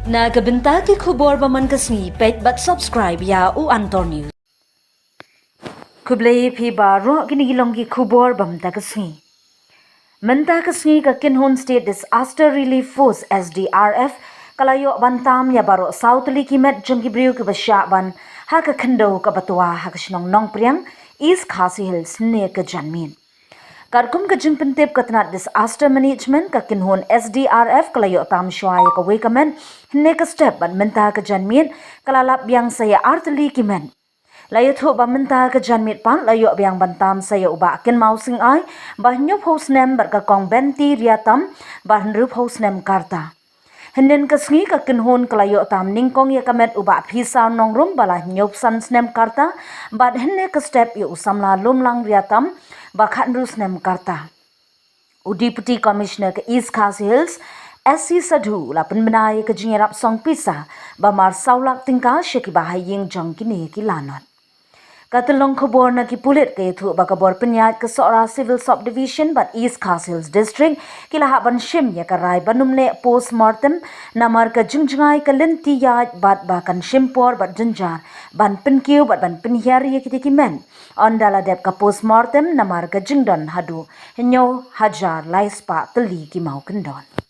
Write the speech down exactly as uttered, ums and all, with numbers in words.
Na ka bynta ki khubor ba man ka sngi, peit bad subscribe ïa u Antor News. Khublei phi baroh, kine ki long ki khubor ba mynta ka sngi. Mynta ka sngi ka Kynhun State Disaster Relief Force, S D R F, ka la ïoh ban tam ïa baroh saw tylli ki met jong ki briew kiba shah ban ha ka khyndew kaba twa ha ka shnong Nongpriang, East Khasi Hills, hynne ka janmiet. Katkum ka jingpyntip ka tnat Disaster Management, ka kynhun S D R F ka la ïoh tam shuwa ïa kawei ka met hynne ka step, bad mynta ka janmiet ka la lap biang sa ïa ar tylli ki met. La ïathuh ba mynta ka janmiet pat la ïoh biang ban tam sa ïa u Bah Kynmaw Sing Ai, ba hynñiewphew snem, bad ka Kong Benti Riatam, ba hynriewphew snem ka rta. Hynnin ka sngi ka kynhun ka la ïoh tam nyngkong ïa ka met u Bah Pisa Nongrum, ba la hynñiewphew san snem ka rta, bad hynne ka step ïa u samla Lumlang Riatam, ba khathynriew snem ka rta. U Deputy Commissioner ka East Khasi Hills, S C Sadhu, u la pynbna ïa ka jingïarap song pisa ba mar saw lak tyngka sha kiba ha ïing jong kine ki lanot. Ka tyllong khubor na ki pulit ka ïathuh ba ka bor pynïaid ka Sohra Civil Subdivision bad East Khasi Hills District ki la hap ban shim ïa ka rai ban ym leh post mortem namar ka jingjngai ka lynti ïaid, bad ba kan shim por bad jynjar ban pynkiew bad ban pynhiar ïa kitei ki met, ynda la dep ka post mortem namar ka jingdon haduh hynñiew hajar lai spah tylli ki mawkyndon.